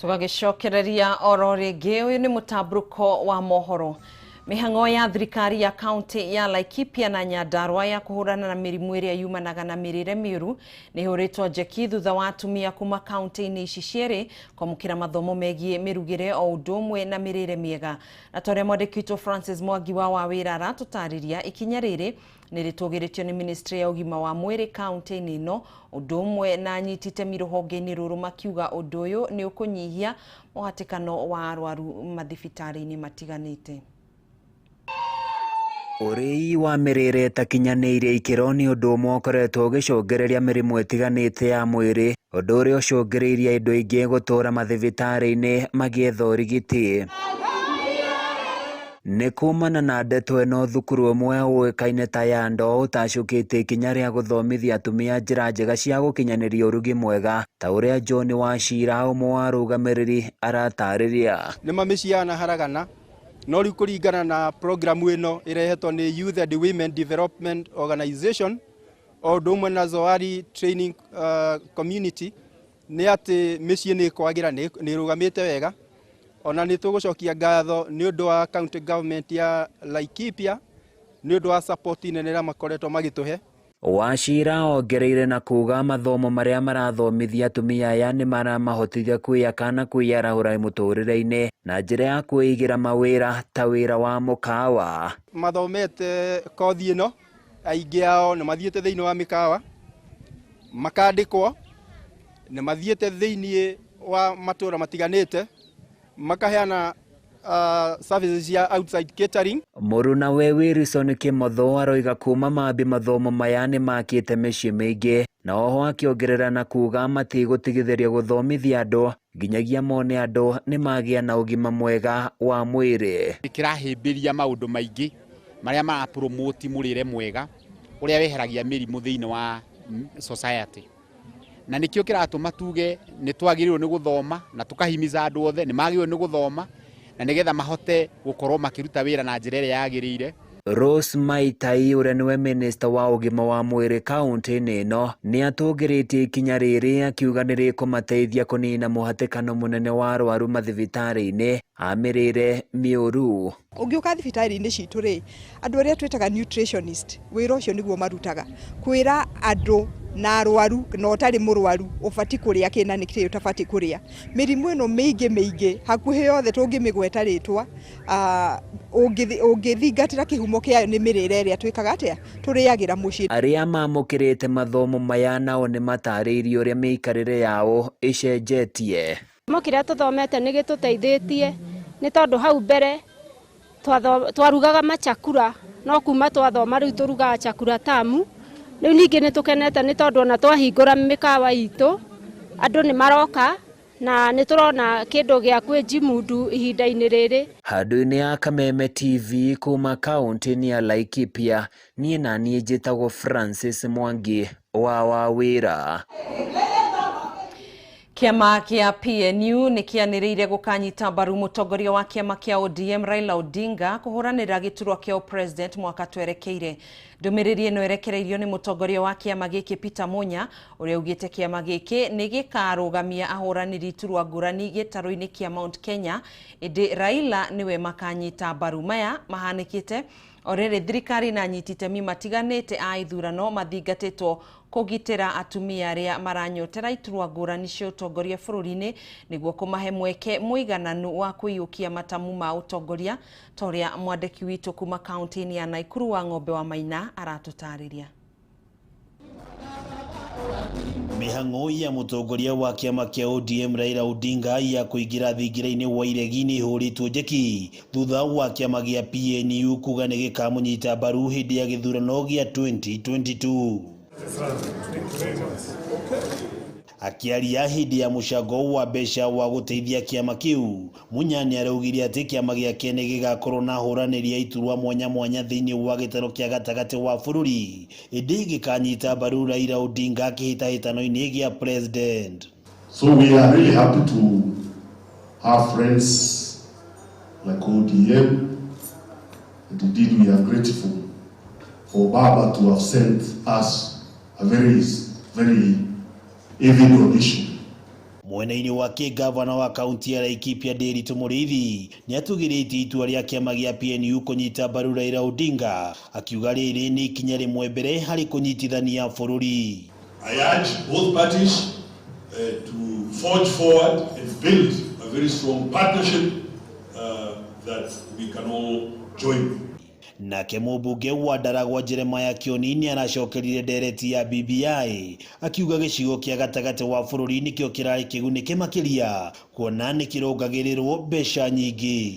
S2: Tũgagĩcokereria oro rĩngĩ ũyũ nĩ mũtambũrũko wa mohoro. Mĩhang'o ya thirikari ya kaunti ya Laikipia na Nyandarua ya kũhũrana na mĩrimũ ĩrĩa yumanaga na mĩrĩre mĩũru nĩ ĩhũrĩtwo njeki thutha wa atumia kuma kaunti-inĩ ici cierĩ kwamũkĩra mathomo megiĩ mĩrugĩre o ũndũ ũmwe na mĩrĩre mĩega. Na ta ũrĩa mwandĩki witũ Francis Mwangi wa Wawĩra aratũtarĩria, ikinya rĩrĩ nĩ rĩtũgĩrĩtio nĩ ministry ya ũgima wa mwĩrĩ kaunti-inĩ ĩno ũndũ ũmwe na anyiti itemi rũhonge-inĩ rũrũ makiuga ũndũ ũyũ nĩ ũkũnyihia mũhatĩkano wa arwaru mathibitarĩ-inĩ matiganĩte.
S27: Ũrĩi wa mĩrĩre ĩtakinyanĩirie ikĩro nĩ ũndũ ũmwe ũkoretwo ũgĩcũngĩrĩria mĩrimũ ĩtiganĩte ya mwĩrĩ, ũndũ ũrĩa ũcũngĩrĩirie indo ingĩ gũtũra mathibitarĩ-inĩ magĩetha ũrigiti. Nĩ kumana na ndeto ĩno thukuru ũmwe ũĩkaine ta Yando ũtacũkĩte ikinya rĩa gũthomithia atumia njĩra njega cia gũkinyanĩria ũrugi mwega ta ũrĩa John Wachira ũmwe wa arũgamĩrĩri aratarĩria.
S10: Nĩma mĩciĩ yanaharagana no rĩu kũringana na programu ĩno ĩrehetwo nĩ Youth and Women Development Organization o ũndũ ũmwe na Zoari Training Community nĩ atĩ mĩciĩ nĩ ĩkwagĩra nĩ ĩrũgamĩte wega. Ona nĩ tũgũcokia ngatho nĩ ũndũ wa county government ya Laikipia nĩ ũndũ wa support nene ĩrĩa makoretwo magĩtũhe.
S27: Wachira ongereire na kuga mathomo marĩa marathomithia atumia aya nĩ maramahotithia kwĩyaka na kwĩyarahũra mũtũrĩre-inĩ na njĩra ya kwĩigĩra mawĩra ta wĩra wa mũkawa.
S10: Mathomete kothi ĩno aingĩ ao nĩ mathiĩte thĩinĩ wa mĩkawa makandĩkwo
S1: Nĩ mathiĩte thĩiniĩ wa matũra matiganĩte makaheana services cia outside catering.
S27: Mũrunawe Wilson Kimotho aroiga kuma mambi mathomo maya nĩmakĩte mĩciĩ mĩingĩ na oho akĩongerera na kuga matigũtigithĩria gũthomithia andũ nginyagia mone andũ nĩmagĩa na ũgima mwega wa mwĩrĩ.
S12: Kĩrahĩmbĩria maũndũ maingĩ marĩa marapromote mũrĩre mwega ũrĩa weheragia mĩrimũ thĩinĩ wa society, na nĩkĩo kĩratũma tuge nĩ twagĩrĩirwo nĩ gũthoma na tũkahimiza andũ othe nĩ magĩrĩirwo nĩ gũthoma na nĩgetha mahote gũkorwo makĩruta wĩra na njĩra ĩrĩa yagĩrĩire.
S27: Rose Maitai ũrĩa nĩwe minista wa ũgima wa mwĩrĩ kaunti-inĩ ĩno nĩatũngĩrĩtie ikinya rĩrĩ akiuga nĩrĩkũmateithia kũnina mũhatĩkano mũnene wa arwaru mathibitarĩ-inĩ a mĩrĩre mĩũru.
S15: Ũngĩũka thibitarĩ-inĩ citũ rĩ, andũ arĩa twĩtaga nutritionist wĩra ũcio nĩguo marutaga, kwĩra andũ na arwaru na ũtarĩ mũrwaru ũbati kũrĩa kĩna nĩ kĩrĩa ũtabati kũrĩa. Mĩrimũ ĩno mĩingĩ mĩingĩ hakuhĩ yothe tũngĩmĩgweta rĩtwa, ũngĩthingatĩra kĩhumo kĩayo nĩ mĩrĩre ĩrĩa twĩkaga atĩa tũrĩagĩra mũciĩ.
S27: Arĩa mamũkĩrĩte mathomo maya nao nĩmatarĩirie ũrĩa mĩikarĩre yao ĩcenjetie.
S16: Gĩthomo kĩrĩa tũthomete nĩ gĩtũteithĩtie nĩ tondũ hau mbere twarugaga machakura no kuma twathoma rĩu tũrugaga chakura tamu. Rĩu ningĩ nĩ tũkenete nĩ tondũ ona twahingũra mĩkawa itũ andũ nĩ maroka na nĩ tũrona kĩndũ gĩa kwĩjimundu ihinda-inĩ rĩrĩ.
S27: Handũ-inĩ ya Kameme TV kuma kaunti-inĩ ya Laikipia, niĩ na niĩ njĩtagwo Francis Mwangi wa Wawĩra.
S2: Kĩama kĩa PNU nĩ kĩanĩrĩire gũkanyita mbaru mũtongoria wa kĩama kĩa ODM Raila Odinga kũhũranĩra gĩturwa kĩa president mwaka twerekeire. Ndũmĩrĩri ĩno ĩrekereirio nĩ mũtongoria wa kĩama gĩkĩ Peter Munya ũrĩa ugĩte kĩama gĩkĩ nĩ gĩkarũgamia ahũranĩri iturwa ngũrani gĩtarũ-inĩ kĩa Mount Kenya, ĩndĩ Raila nĩwe makanyita mbaru. Maya mahanĩkĩte o rĩrĩ thirikari na anyiti itemi matiganĩte a ithurano mathingatĩtwo kũgitĩra atumia arĩa maranyotera iturwa ngũrani cia ũtongoria bũrũri-inĩ nĩguo kũmahe mweke mũigananu wa kũiyũkia matamu ma ũtongoria, ta ũrĩa mwandĩki witũ kuma kaunti-inĩ ya Naikuru wa Ng'ombe wa Maina aratũtarĩria.
S18: Mĩhang'o ya mũtongoria wa kĩama kĩa ODM Raila Odinga ya kũingĩra thingira-inĩ wa iregi nĩ ĩhũrĩtwo njeki thutha wa kĩama gĩa PNU kuga nĩ gĩkamũnyita mbaru hĩndĩ ya gĩthurano gĩa 2022. Akĩaria hĩndĩ ya mũcango wa mbeca wa gũteithia kĩama kĩu, Munya nĩaraugire atĩ kĩama gĩake nĩ gĩgakorwo na ahũranĩri a iturwa mwanya mwanya thĩinĩ wa gĩtarũ kĩa gatagatĩ wa bũrũri, ĩndĩ gĩkanyita mbaru Raila Odinga kĩhĩtahĩtano-inĩ gĩa president.
S19: So we are really happy to have friends like ODM, and indeed we are grateful for Baba to have sent us a very, very heavy donation.
S18: Mwena-inĩ wake gavana wa kaunti ya Laikipia Ndiritu Muriithi nĩatugĩrĩtie itua rĩa kĩama gĩa PNU kũnyita mbaru Raila Odinga, akiuga rĩrĩ nĩ ikinya rĩmwe mbere harĩ kũnyitithania bũrũri.
S19: I urge both parties to forge forward and build a very strong partnership that we can all join.
S18: Nake mũmbunge wa Ndaragwa Jeremiah Kioni nĩaracokerire ndereti ya BBI akiuga gĩcigo kĩa gatagatĩ wa bũrũri nĩkĩo kĩrarĩ kĩgunĩke makĩria kuona nĩkĩrongagĩrĩrwo mbeca nyingĩ.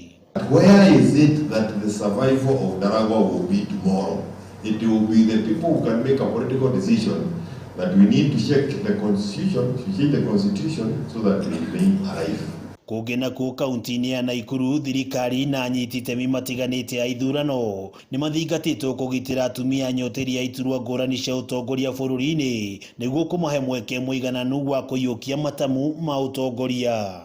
S21: Where is it that the survival of Ndaragwa will be tomorrow? It will be the people who can make a political decision that we need to check the constitution, to change the constitution so that we remain alive.
S18: Kũngĩ nakuo kaunti-inĩ ya Naikuru, thirikari na anyiti itemi matiganĩte a ithurano nĩ mathingatĩtwo kũgitĩra atumia anyoteri a iturwa ngũrani cia ũtongoria bũrũri-inĩ nĩguo kũmahe mweke mũigananu wa kũiyũkia matamu ma ũtongoria.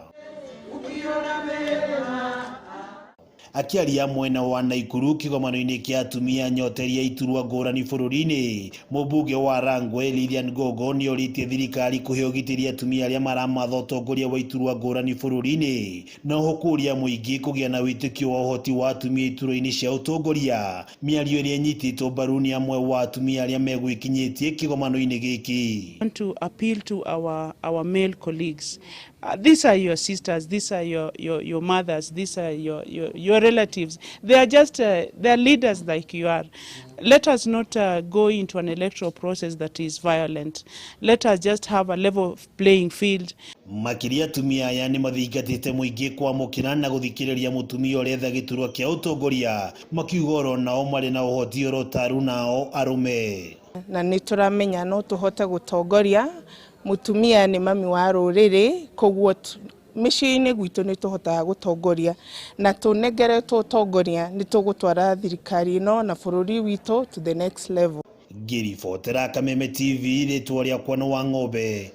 S18: Akĩaria mwena wa Naikuru kĩgomano-inĩ kĩa atumia anyoteri a iturwa ngũrani bũrũri-inĩ, mũmbunge wa Rangwe Lilian Gogo nĩorĩtie thirikari kũhe ũgitĩri atumia arĩa maramatha ũtongoria wa iturwa ngũrani bũrũri-inĩ, na oho kũũria mũingĩ kũgĩa na wĩtĩkio wa ũhoti wa atumia iturwa-inĩ cia ũtongoria, mĩario ĩrĩa ĩnyitĩtwo mbaru nĩ amwe wa atumia arĩa megwĩkinyĩtie kĩgomano-inĩ gĩkĩ.
S28: I want to appeal to our male colleagues.
S3: These are your sisters, these are your mothers, these are your relatives. They are just they are leaders like you are. Let us not go into an electoral process that is violent. Let us just have a level playing field.
S18: Makiria atumia aya nĩ mathingatĩte mũingĩ kwamũkĩra na gũthikĩrĩria mũtumia ũretha gĩturwa kĩa ũtongoria, makiuga oro nao marĩ na ũhoti oro taru nao arũme.
S3: Na nĩ tũramenya no tũhote gũtongoria. Mũtumia nĩ mami wa rũrĩrĩ, koguo mĩciĩ-inĩ gwitũ nĩ tũhotaga gũtongoria, na tũnengeretwo ũtongoria nĩ tũgũtwara thirikari ĩno na bũrũri witũ to the next level.
S18: Ngĩribotera Kameme TV, rĩtwa rĩakwa nĩ Wang'ombe.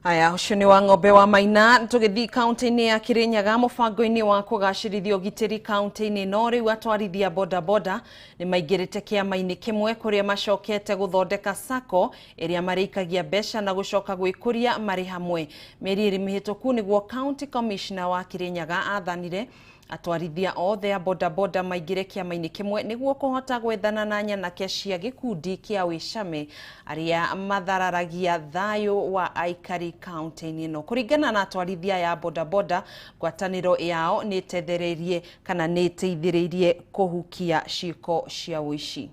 S2: Aya, ũcio nĩ wa Ng'ombe wa Maina. Tũgĩthiĩ kaunti-inĩ ya Kirinyaga mũbango-inĩ wa kũgacĩrithia ũgitĩri kaunti-inĩ no rĩu atwarithia bodaboda nĩ maingĩrĩte kĩama-inĩ kĩmwe kũrĩa macokete gũthondeka sacco ĩrĩa marĩikagia mbeca na gũcoka gwĩkũria marĩ hamwe. Mĩeri ĩrĩ mĩhĩtũku nĩguo county commissioner wa Kirinyaga athanire atwarithia othe a bodaboda maingĩre kĩama-inĩ kĩmwe nĩguo kũhota gwethana na nyanake cia gĩkundi kĩa wĩcame arĩa mathararagia thayũ wa aikari kaunti-inĩ ĩno. Kũringana na atwarithia ya bodaboda, ngwatanĩro yao nĩ ĩtethereirie kana nĩ ĩteithĩrĩirie kũhukia ciĩko cia ũici.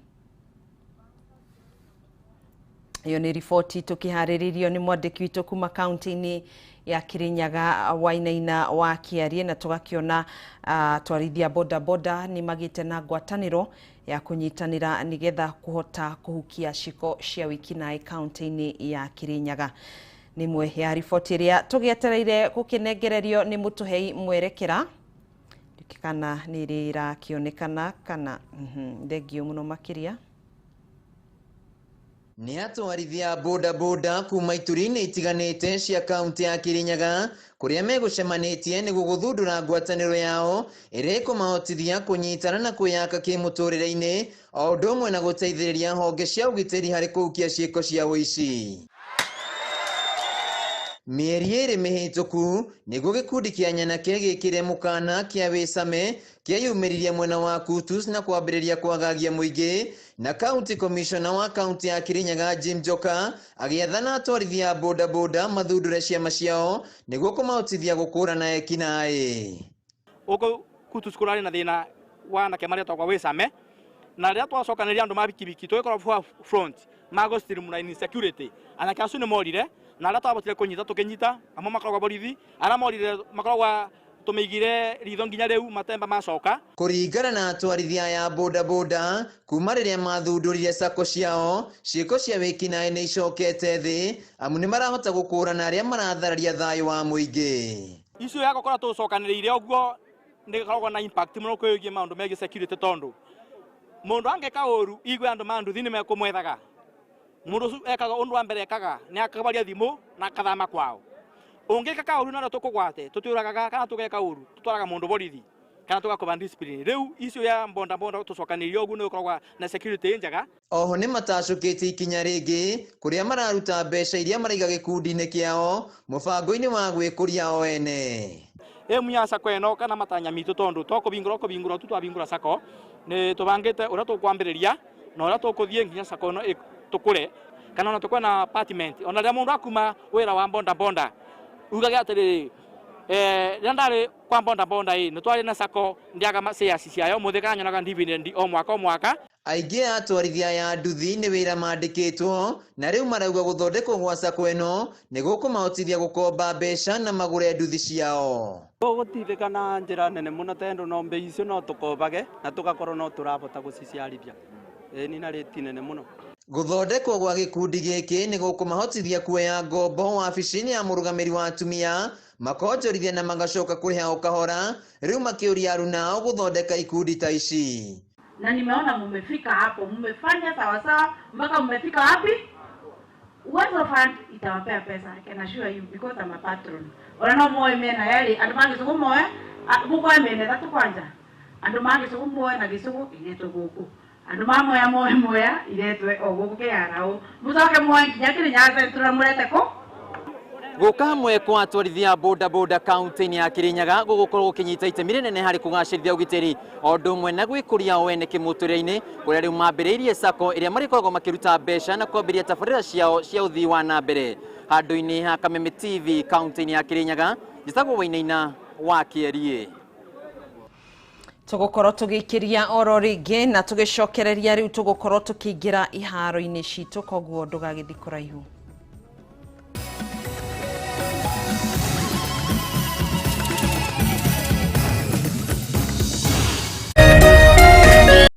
S2: Iyo nĩ riboti tũkĩharĩrĩrio nĩ mwandĩki witũ kuma kaunti-inĩ ya Kirinyaga Wainaina wa Kĩarie, na tũgakĩona atwarithia bodaboda nĩ magĩte na ngwatanĩro ya kũnyitanĩra nĩgetha kũhota kũhukia ciĩko cia wĩkinaĩ kaunti-inĩ ya Kirinyaga. Nĩ ĩmwe ya riboti ĩrĩa tũgĩetereire gũkĩnengererio nĩ mũtũhei mwerekera, kana nĩ rĩrakĩonekana kana thengio mũno makĩria.
S4: Nĩ atwarithia bodaboda kuma ituri-inĩ itiganĩte cia kaunti ya Kirinyaga kũrĩa megũcemanĩtie nĩguo gũthundũra ngwatanĩro yao ĩrĩa ĩkũmahotithia kũnyitana na kwĩyaka kĩmũtũrĩre-inĩ o ũndũ ũmwe na gũteithĩrĩria honge cia ũgitĩri harĩ kũhukia ciĩko cia ũici. Mĩeri ĩrĩ mĩhĩtũku nĩguo gĩkundi kĩa nyanake gĩkĩre mũkana kĩa wĩcame kĩeyumĩririe mwena wa Kutus na kwambĩrĩria kwagagia mũingĩ, na county commissioner wa kaunti ya Kirinyaga Jim Njoka agĩathana atwarithia a bodaboda mathundũre ciama ciao nĩguo kũmahotithia gũkũrana ekinaĩ.
S5: Gũkũ Kutus kũrarĩ na thĩna wa anake maretagwo wĩcame, na rĩrĩa twacokanĩria andũ ma bikibiki tũgĩkorwo front magũ streamline security, anake acio nĩ morire, na arĩa twabotire kũnyita tũkĩnyita, amwe makoragwo borithi, arĩa morire makoragwo tũmĩigire ritho nginya rĩu matemba macoka.
S4: Kũringana na atwarithia ya bodaboda kuma rĩrĩa mathundũrire sacco ciao, ciĩko cia wĩkinaĩ nĩ icokete thĩ amu nĩ marahota gũkũrana arĩa marathararia thayũ wa mũingĩ.
S5: Icio ya gũkorwo tũcokanĩrĩire ũguo nĩ gĩkoragwo na impact mũno kwĩgiĩ maũndũ megiĩ security, tondũ mũndũ angĩka ũru igue andũ ma nduthi nĩ mekũmwethaga. Mũndũ ũcio ekaga ũndũ wa mbere ekaga nĩ akabaria thimũ na akathama kwao. Ũngĩka kaũru na tũkũgwate tũtiũragaga kana tũgeka ũru tũtwaraga mũndũ borithi kana tũgakũba discipline. Rĩu icio ya bodaboda tũcokanĩrĩire ũguo nĩ gũkoragwo na security njega.
S4: Oho nĩ matacũkĩtie ikinya rĩngĩ kũrĩa mararuta mbeca iria maraiga gĩkundi-inĩ kĩao mũbango-inĩ wa gwĩkũria o ene.
S5: Ĩmu ya sacco ĩno kana matanya mitũ tondũ to kũbingũra kũbingũra tu twabingũra sacco nĩ tũbangĩte ũrĩa tũkwambĩrĩria na ũrĩa tũkũthiĩ nginya sacco ĩno tũkũre, kana ona tũkwe na apartment ona rĩrĩa mũndũ akuma wĩra wa bodaboda ugage atĩrĩrĩ, rĩrĩa ndarĩ kwa bodaboda ĩ nĩ twarĩ na sacco ndĩaga shares ciayo mũthĩ kana nyonaga dividend o mwaka o mwaka.
S4: Aingĩ a atwarithia ya nduthi nĩ wĩra mandĩkĩtwo na rĩu marauga gũthondekwo gwa sacco ĩno nĩ gũkũmahotithia gũkomba mbeca na magũre nduthi ciao.
S26: Tũgũteithĩka na njĩra nene mũno tondũ no mbei icio no tũkombage na tũgakorwo no tũrabota gũciciarithia. Ĩni na rĩti nene mũno.
S4: Gũthondekwo gwa gĩkundi gĩkĩ nĩ gũkũmahotithia kuoya ngombo wabici-inĩ ya mũrũgamĩri wa atumia makonjorithia na magacoka kũrĩha o kahora, rĩu makĩũria arunao gũthondeka ikundi ta ici.
S6: Na nimeona mumefika hapo, mumefanya sawa sawa mpaka mumefika wapi? Uwezo Fund itawapea pesa, I can assure you because I'm a patron. Ona no moe mena yali andu mangi moe mukoe mena tatu kwanja. Andu mangi moe na gĩcũgũ iretwo gũkũ. Andu ma moya moe moya iretwe o gũkũ kĩarao. Mucoke moe nginya Kirinyaga Central murete kũ?
S4: Gũka hamwe kwa atwarithia bodaboda kaunti-inĩ ya Kirinyaga gũgũkorwo gũkĩnyita itemi rĩnene harĩ kũgacĩrithia ũgitĩri o ũndũ ũmwe na gwĩkũria o ene kĩmũtũrĩre-inĩ kũrĩa rĩu mambĩrĩirie sacco ĩrĩa marĩkoragwo makĩruta mbeca na kwambĩrĩria tabarĩra ciao cia ũthii wa na mbere. Handũ-inĩ ha Kameme TV kaunti-inĩ ya Kirinyaga, njĩtagwo Wainaina wa Kĩeriĩ.
S2: Tũgũkorwo tũgĩikĩria oro rĩngĩ na tũgĩcokereria rĩu tũgũkorwo tũkĩingĩra iharo-inĩ citũ, koguo ndũgagĩthiĩ kũraihu.